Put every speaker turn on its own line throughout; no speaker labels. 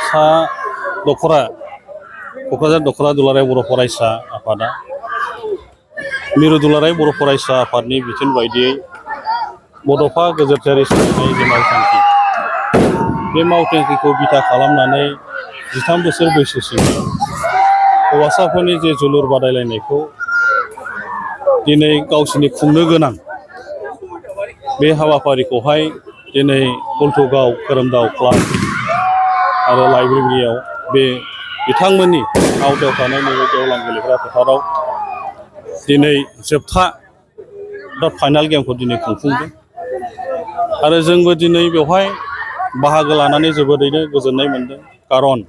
सा दखरा क'क्राझार दखरा दुलाराय बर' फरायसा आफादा मिरु दुलाराय बर' फरायसा आफादनि बिथोन बायदियै बड'फा गेजेरथियारि सोलायनाय जे मावथांखि बे मावथांखिखौ बिथा खालामनानै 13 बोसोर बैसोसिम हौवासाफोरनि जे जोलुर बादायलायनायखौ दिनै गावसिनि खुंनो गोनां बे हाबाफारिखौहाय दिनै हल्थुगाव खोरोमदाव क्लाब आरो लाइब्रेरियाव बे बिथांमोननि आवदायाव थानाय नैबे गेवलां गेलेग्रा फोथाराव दिनै जोबथा फाइनाल गेमखौ दिनै खुंफुंदों आरो जोंबो दिनै बेवहाय बाहागो लानानै जोबोरैनो गोजोननाय मोनदों। खारन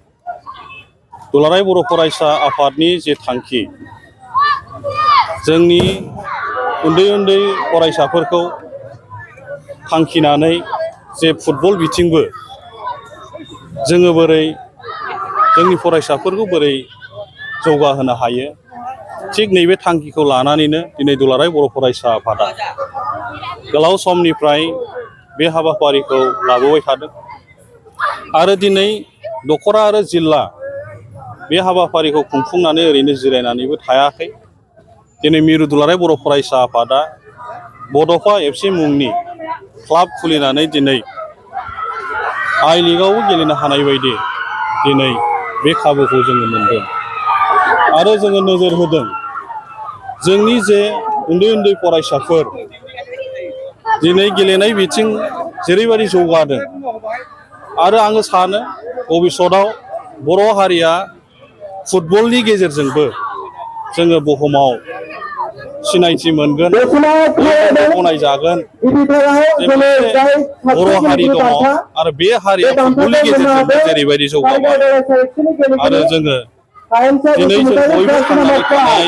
दुलाराय बर' फरायसा आफादनि जे थांखि जोंनि उन्दै उन्दै फरायसाफोरखौ थांखिनानै जे फुटबल बिथिंबो जोङो बोरै जोंनि फरायसाफोरखौ बोरै जौगाहोनो हायो थिग नैबे थांखिखौ लानानैनो दिनै दुलाराय बर' फरायसा आफादा गोलाव समनिफ्राय बे हाबाफारिखौ लाबोबाय थादों आरो दिनै दखरा आरो जिल्ला बे हाबाफारिखौ खुंफुंनानै ओरैनो जिरायनानैबो थायाखै। दिनै मिरु दुलाराय बर' फरायसा आफादा बड'फा FC मुंनि क्लाब खुलिनानै दिनै आइ लिगआवबो गेलेनो हानाय बायदि दिनै बे खाबुखौ जोङो मोनदों आरो जोङो नोजोर होदों जोंनि जे उन्दै उन्दै फरायसाफोर दिनै गेलेनाय बिथिं जेरैबायदि जौगादों आरो आङो सानो भबिष्यतआव बर' हारिया फुटबलनि गेजेरजोंबो जोङो बुहुमाव सिनायथि मोनगोन गनायजागोन बर' हारि दङ आरो बे हारिया फुटबलनि गेजेरजोंबो जेरैबायदि जौगाबाय आरो जोङो दिनै जों बयबो थांनानै थानाय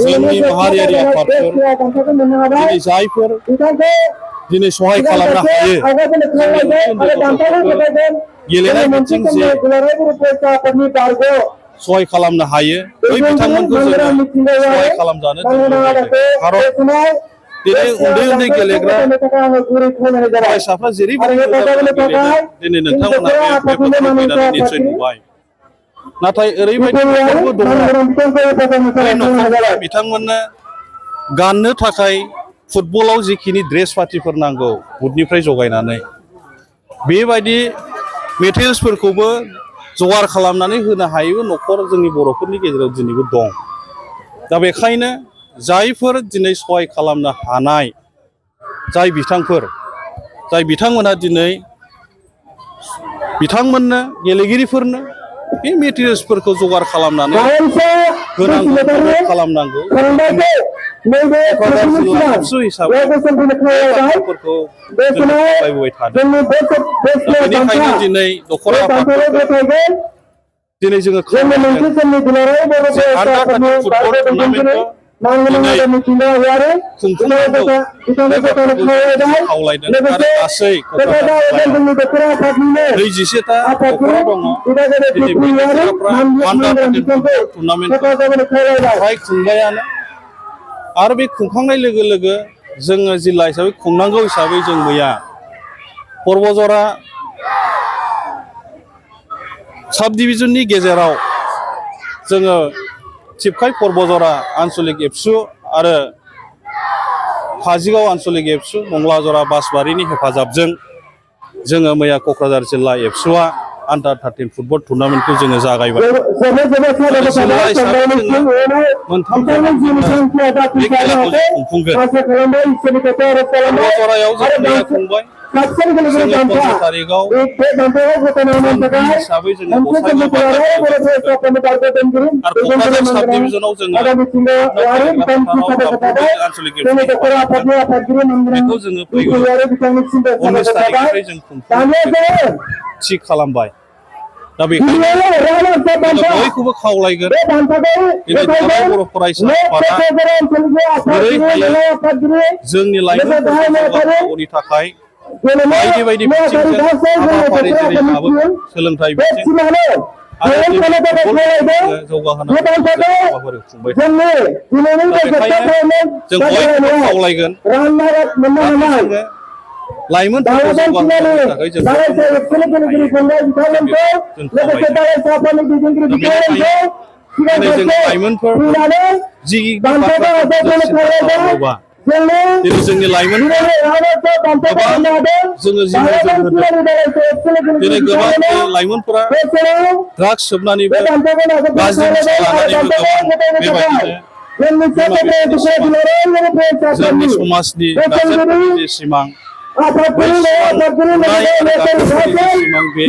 जोंनि माहारियारि आफादफोर दिनै जायफोर दिनै सहाय खालामनो हायो जोंनि उन्दै गथ'फोरखौ गेलेनाय बिथिं जे सहाय खालामनो हायो बै बिथांमोनखौ जोङो सहाय खालामजानो खारन दिनै उन्दै उन्दै गेलेग्रा फरायसाफ्रा जेरैबायदि गेलेदों दिनै नोंथांमोनहा बे फोथाराव फैनानै निस्सय नुबाय नाथाय ओरैबायदि न'खरबो दङ बै न'खरफोरा बिथांमोननो गाननो थाखाय फुटबलाव जिखिनि ड्रेस पातिफोर नांगौ बुटनिफ्राय जगायनानै बेबायदि मेटेरियेल्सफोरखौबो जगार खालामनानै होनो हायो न'खर जोंनि बर'फोरनि गेजेराव दिनैबो दं। दा बेखायनो जायफोर दिनै सहाय खालामनो हानाय जाय बिथांमोनहा दिनै बिथांमोननो गेलेगिरिफोरनो बे मेटेरियेल्सफोरखौ जगार खालामनानै होनांगौ मदद खालामनांगौ। क'क्राझार जिल्ला एबसु हिसाबै बे बाथ्राफोरखौ जोङो सावरायबोबाय थादों। बेनिखायनो दिनै दखरा आफादफोरखौ दिनै जोङो खावलायदों जे आन्दार-13 फुटबल टुर्नामेन्टखौ दिनै खुंफुंनांगौ बे बाथ्राखौ जों खावलायदों आरो गासै क'क्राझार जिल्लायाव 21टा दखरा दङ दिनै बे दखराफ्रा आन्दार-13 फुटबल टुर्नामेन्टखौ फ्राय खुंबायानो आरो बे खुंखांनाय लोगो लोगो जोङो जिल्ला हिसाबै खुंनांगौ हिसाबै जों मैया परबजरा साब डिभिजननि गेजेराव जोङो थिपखाय परबजरा आन्सलिक एबसु आरो काजिगाव आन्सलिक एबसु मंगलाजरा बासबारिनि हेफाजाबजों जोङो मैया क'क्राझार जिल्ला एबसुआ आन्दार-13 फुटबल टुर्नामेन्टखौ जोङो जागायबाय। जिल्ला हिसाबै जोङो मोनथाम बे खेलाखौ जों खुंफुंगोन। परबजरायाव जों मैया खुंबाय। जोङो 15 तारिखआव हिसाबै जोङो गसाइगाव आरो क'क्राझार साब डिभिजनाव जोङो आन्सलिक बेखौ जोङो फैगौ 19 तारिखनिफ्राय जों खुंफुंनो थि खालामबाय। दा बेखायनो जोङो बयखौबो खावलायगोन दिनै दुलाराय बर' फरायसा आफादा बोरै हायो जोंनि लाइमोनफोरखौ जौगाहोनांगौनि थाखाय बायदि बायदि बिथिंजों हाबाफारि जेरै लाबोदों सोलोंथाइ बिथिं आरो दिनै फुटबलखौ जौगाहोनांगौ हाबाफारि खुंबाय दं। दा बेखायनो जों बयखौबो खावलायगोन जोङो लाइमोनफोरखौ जौगाहोनो थाखाय जों दिनै जों लाइमोनफोर जि बाथ्राखौ दिनै जोंनि लाइमोनफोरा गोबां जोङो जिउआव दिनै गोबां लाइमोनफोरा ड्राग्स सोबनानैबो गाज्रि निसा लानानैबो गोबां बेबायदिनो जोंनि समाजनि लाइमोनफोरनि जे सिमां बै सिमां बे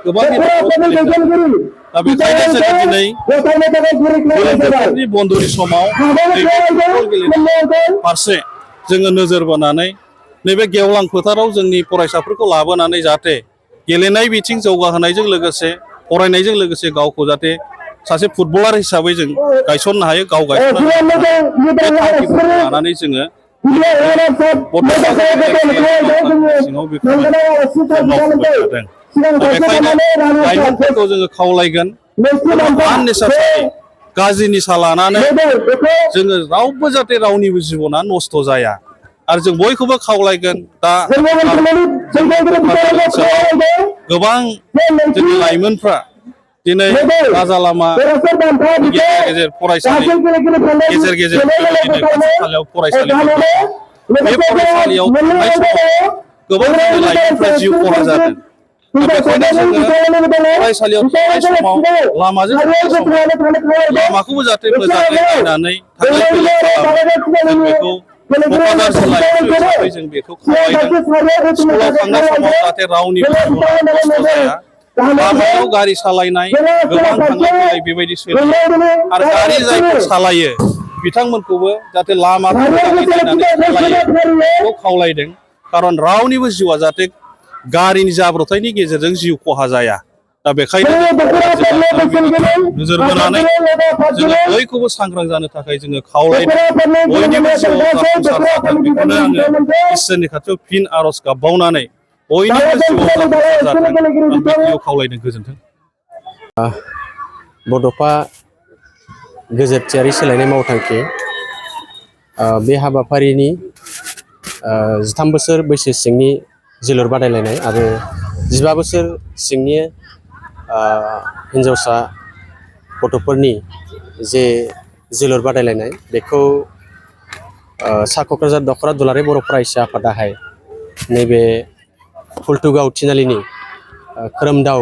गोबां दा बेखायनो जोङो दिनै बोथोरनि बन्द'नि समाव फुटबल गेलेनाय फारसे जोङो नोजोर बोनानै नैबे गेवलां फोथाराव जोंनि फरायसाफोरखौ लाबोनानै जाहाथे गेलेनाय बिथिं जौगाहोनायजों लोगोसे फरायनायजों लोगोसे गावखौ जाहाथे सासे फुटबलार हिसाबै जों गायसननो हायो गाव गायसननानै बे थांखिफोरखौ लानानै जोङो सिङाव बेखौ मावफुंबाय थादों। बेखायनो लाइमोनफोरखौ जोङो खावलायगोन आननेसासारि गाज्रि निसा लानानै जोङो रावबो जाहाथे रावनिबो जिबना नस्थ' जाया आरो जों बयखौबो खावलायगोन दा गोबां जोंनि लाइमोनफ्रा दिनै राजा लामा गेजेर गेजेर फरायसालि गेजेर गेजेर बेबायदिनो खाथि खालायाव फरायसालिफोर दङ बे फरायसालियाव थांनाय समाव गोबां जोंनि लाइमोनफ्रा जिउ खहा जादों। बेखायनो जोङो फरायसालियाव थांनाय समाव लामाजों थांनाय समाव लामाखौबो जाहाथे मोजाङै नायनानै थांलाय फैलाय खालामो जों बेखौ क'क्राझार जिल्लायाव हिसाबै जों बेखौ खावलायदों। स्कुलाव थांनाय समाव जाहाथे रावनिबो जिबना नस्थ' जाया लामायाव गारि सालायनाय गोबां थांलाय फैलाय बेबायदि सोलियो आरो गारि जायफोर सालायो बिथांमोनखौबो जाहाथे लामाखौ मोजाङै नायनानै सालायो बेखौ खावलायदों। खारन रावनिबो जिउआ जाहाथे गारिनि जाब्रबथायनि गेजेरजों जिउ खहा जाया। दा बेखायनो नोजोर बोनानै जोङो बयखौबो सांग्रां जानो थाखाय जोङो खावलायदों बयनिबो जिउआव जाफुंसार जाथों बेखौनो आङो इसोरनि खाथियाव फिन आर'ज गाबबावनानै बयनिबो जिउआव जाफुंसार जाथों आं बेखौ खावलायदों। गोजोन्थों।
बड'फा गोजोरथियारि सोलायनाय मावथांखि बे हाबाफारिनि 13 बोसोर बैसो सिंनि जोलुर बादायलायनाय आरो 15 बोसोर सिंनि हिन्जावसा गथ'फोरनि जे जोलुर बादायलायनाय बेखौ सा क'क्राझार दख'रा दुलाराय बर' फरायसा आफादाहाय नैबे फुलथुगाव थिनालिनि खोरोमदाव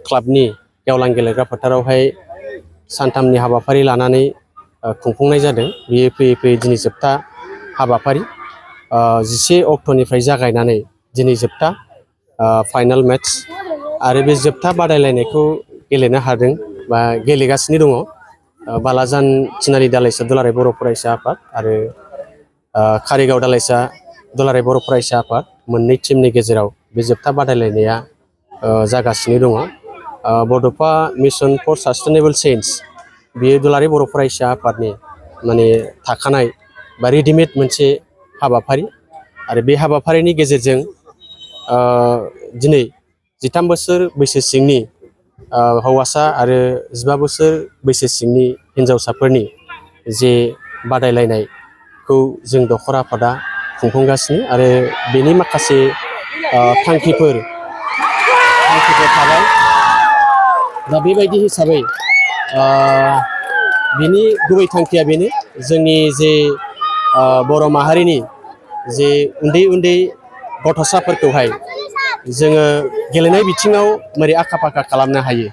क्लाबनि गेवलां गेलेग्रा फोथारावहाय सानथामनि हाबाफारि लानानै खुंफुंनाय जादों। बेयो फैयै फैयै दिनै जोबथा हाबाफारि 11 अक्ट'निफ्राय जागायनानै दिनै जोबथा फाइनाल मेट्स आरो बे जोबथा बादायलायनायखौ गेलेनो हादों बा गेलेगासिनो दङ। बालाजान थिनालि दालाइसा दुलाराय बर' फरायसा आफाद आरो कारिगाव दालाइसा दुलाराय बर' फरायसा आफाद मोननै टीमनि गेजेराव बे जोबथा बादायलायनाया जागासिनो दङ। बड'फा मिशन फर सास्टेनेबल चेन्ज बेयो दुलाराय बर' फरायसा आफादनि माने थाखानाय बा रेडिमेड मोनसे हाबाफारि आरो बे हाबाफारिनि गेजेरजों दिनै 13 बोसोर बैसो सिंनि हौवासा आरो 15 बोसोर बैसो सिंनि हिन्जावसाफोरनि जे बादायलायनायखौ जों दख'रा आफादा खुंफुंगासिनो आरो बेनि माखासे थांखिफोर थाबाय। दा बेबायदि हिसाबै बिनि गुबै थांखिया बेनो जोंनि जे बर' माहारिनि जे उन्दै उन्दै गथ'साफोरखौहाय जोङो गेलेनाय बिथिङाव मारै आखा फाखा खालामनो हायो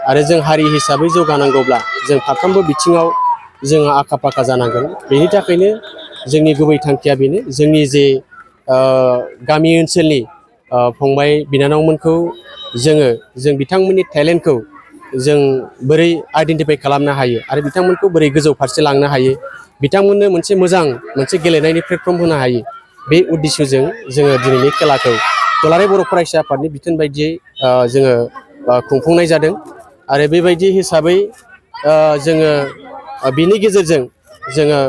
आरो जों हारि हिसाबै जौगानांगौब्ला जों फारफ्रोमबो बिथिङाव जोङो आखा फाखा जानांगोन। बेनि थाखायनो जोंनि गुबै थांखिया बेनो जोंनि जे गामि ओनसोलनि फंबाय बिनानावमोनखौ जों बिथांमोननि टेलेन्टखौ जों बोरै आइडेन्टिफाइ खालामनो हायो आरो बिथांमोनखौ बोरै गोजौ फारसे लांनो हायो बिथांमोननो मोनसे गेलेनायनि प्लेटफर्म होनो हायो। बे उद्देश्यजों जोङो दिनैनि खेलाखौ दुलाराय बर' फरायसा आफादनि बिथोन बायदियै जोङो खुंफुंनाय जादों आरो बेबायदि हिसाबै जोङो बिनि गेजेरजों जोङो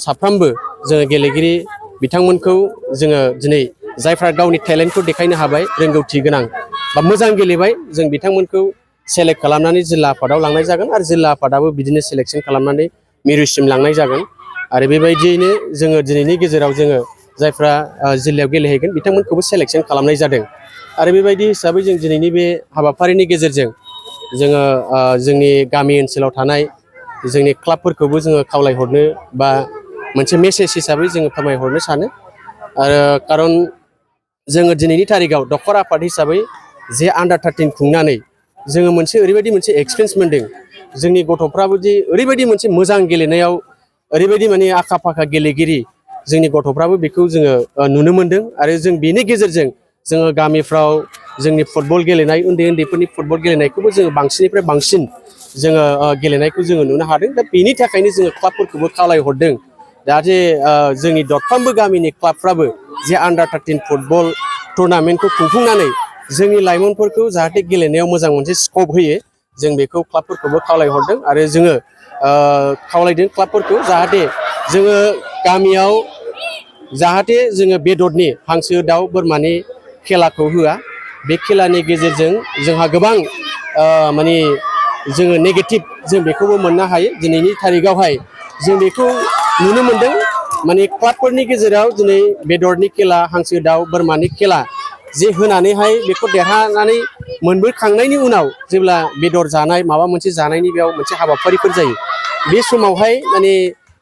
साफ्रोमबो जोङो गेलेगिरि बिथांमोनखौ जोङो दिनै जायफ्रा गावनि टेलेन्टखौ देखायनो हाबाय रोंगौथि गोनां बा मोजां गेलेबाय जों बिथांमोनखौ सेलेक्ट खालामनानै जिल्ला आफादाव लांनाय जागोन आरो जिल्ला आफादाबो बिदिनो सेलेक्सन खालामनानै मिरुसिम लांनाय जागोन आरो बेबायदियैनो जोङो दिनैनि गेजेराव जोङो जायफ्रा जिल्लायाव गेलेहैगोन बिथांमोनखौबो सेलेक्सन खालामनाय जादों आरो बेबायदि हिसाबै जों दिनैनि बे हाबाफारिनि गेजेरजों जोङो जोंनि गामि ओनसोलाव थानाय जोंनि क्लाबफोरखौबो जोङो खावलायहरनो बा मोनसे मेसेज हिसाबै जोङो फोरमायहरनो सानो आरो खारन जोङो दिनैनि तारिखाव दखर आफाद हिसाबै जे आन्डार 13 खुंनानै जोङो मोनसे ओरैबायदि मोनसे एक्सपिरियेन्स मोनदों जोंनि गथ'फ्राबो दि ओरैबायदि मोनसे मोजां गेलेनायाव ओरैबायदि माने आखा फाखा गेलेगिरि जोंनि गथ'फ्राबो बेखौ जोङो नुनो मोनदों आरो जों बेनि गेजेरजों जोङो गामिफ्राव जोंनि फुटबल गेलेनाय उन्दै उन्दैफोरनि फुटबल गेलेनायखौबो जोङो बांसिननिफ्राय बांसिन जोङो गेलेनायखौ जोङो नुनो हादों दा बेनि थाखायनो जोङो क्लाबफोरखौबो खावलायहरदों जाहाथे जोंनि दरफ्रोमबो गामिनि क्लाबफ्राबो जे आन्डार 13 फुटबल टुर्नामेन्टखौ खुंफुंनानै जोंनि लाइमोनफोरखौ जाहाथे गेलेनायाव मोजां मोनसे स्कप होयो जों बेखौ क्लाबफोरखौबो खावलायहरदों आरो जोङो खावलायदों क्लाबफोरखौ जाहाथे जोङो गामियाव जाहाथे जोङो बेदरनि हांसो दाउ बोरमानि खेलाखौ होआ बे खेलानि गेजेरजों जोंहा गोबां माने जोङो नेगेटिभ जों बेखौबो मोननो हायो दिनैनि तारिखावहाय जों बेखौ नुनो मोनदों माने क्लाबफोरनि गेजेराव दिनै बेदरनि खेला हांसो दाउ बोरमानि खेला जे होनानैहाय बेखौ देरहानानै मोनबोखांनायनि उनाव जेब्ला बेदर जानाय माबा मोनसे जानायनि बेयाव मोनसे हाबाफारिफोर जायो बे समावहाय माने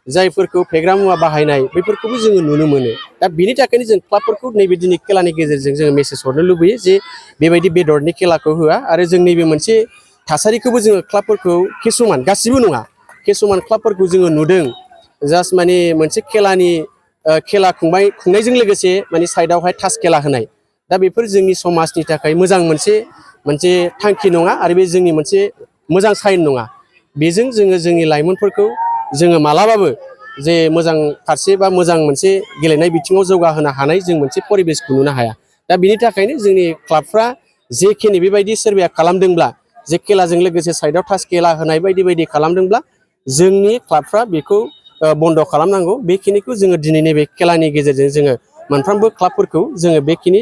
जायफोरखौ फेग्रा मुवा बाहायनाय बेफोरखौबो जोङो नुनो मोनो दा बिनि थाखायनो जों क्लाबफोरखौ नैबे दिनै खेलानि गेजेरजों जोङो मेसेज हरनो लुबैयो जे बेबायदि बेदरनि खेलाखौ होआ आरो जों नैबे मोनसे थासारिखौबो जोङो क्लाबफोरखौ किसुमान गासिबो नङा किसुमान क्लाबफोरखौ जोङो नुदों जास्ट माने मोनसे खेलानि खेला खुंनायजों लोगोसे माने साइडआवहाय थास खेला होनाय दा बेफोर जोंनि समाजनि थाखाय मोजां मोनसे थांखि नङा आरो बे जोंनि मोनसे मोजां साइन नङा बेजों जोङो जोंनि लाइमोनफोरखौ जोङो मालाबाबो जे मोजां फारसे बा मोजां मोनसे गेलेनाय बिथिङाव जौगाहोनो हानाय जों मोनसे परिबेसखौ नुनो हाया दा बिनि थाखायनो जोंनि क्लाबफ्रा जेखिनि बेबायदि सोरबाया खालामदोंब्ला जे खेलाजों लोगोसे साइडआव थास खेला होनाय बायदि बायदि खालामदोंब्ला जोंनि क्लाबफ्रा बेखौ बन्द' खालामनांगौ बेखिनिखौ जोङो दिनैनि बे खेलानि गेजेरजों जोङो मोनफ्रोमबो क्लाबफोरखौ जोङो बेखिनि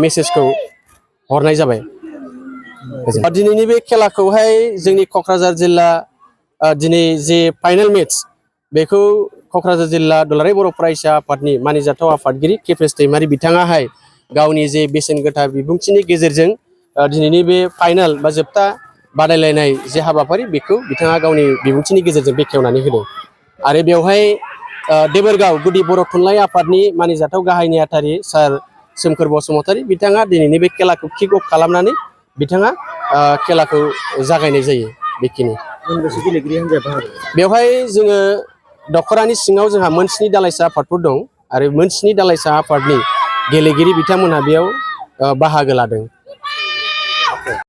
मेसेजखौ हरनाय जाबाय दिनैनि बे खेलाखौहाय जोंनि क'क्राझार जिल्ला दिनै जे फाइनेल मेट्स बेखौ क'क्राझार जिल्ला दुलाराय बर' फरायसा आफादनि मानिजाथाव आफादगिरि केपेस दैमारि बिथाङाहाय गावनि जे बेसेन गोसा बिबुंथिनि गेजेरजों दिनैनि बे फाइनाल बा जोबथा बादायलायनाय जे हाबाफारि बेखौ बिथाङा गावनि बिबुंथिनि गेजेरजों बेखेवनानै होदों आरो बेवहाय देबोरगाव गुदि बर' थुनलाइ आफादनि मानिजाथाव गाहाय नेहाथारि सार सोमखोर बसुमतारी बिथाङा दिनैनि बे खेलाखौ किक अफ खालामनानै बिथाङा खेलाखौ जागायनाय जायो बेखिनि बेवहाय जोङो दखरानि सिङाव जोंहा मोन 7 दालाइसा आफादफोर दं आरो मोन 7 दालाइसा आफादनि गेलेगिरि बिथांमोनहा बेयाव बाहागो लादों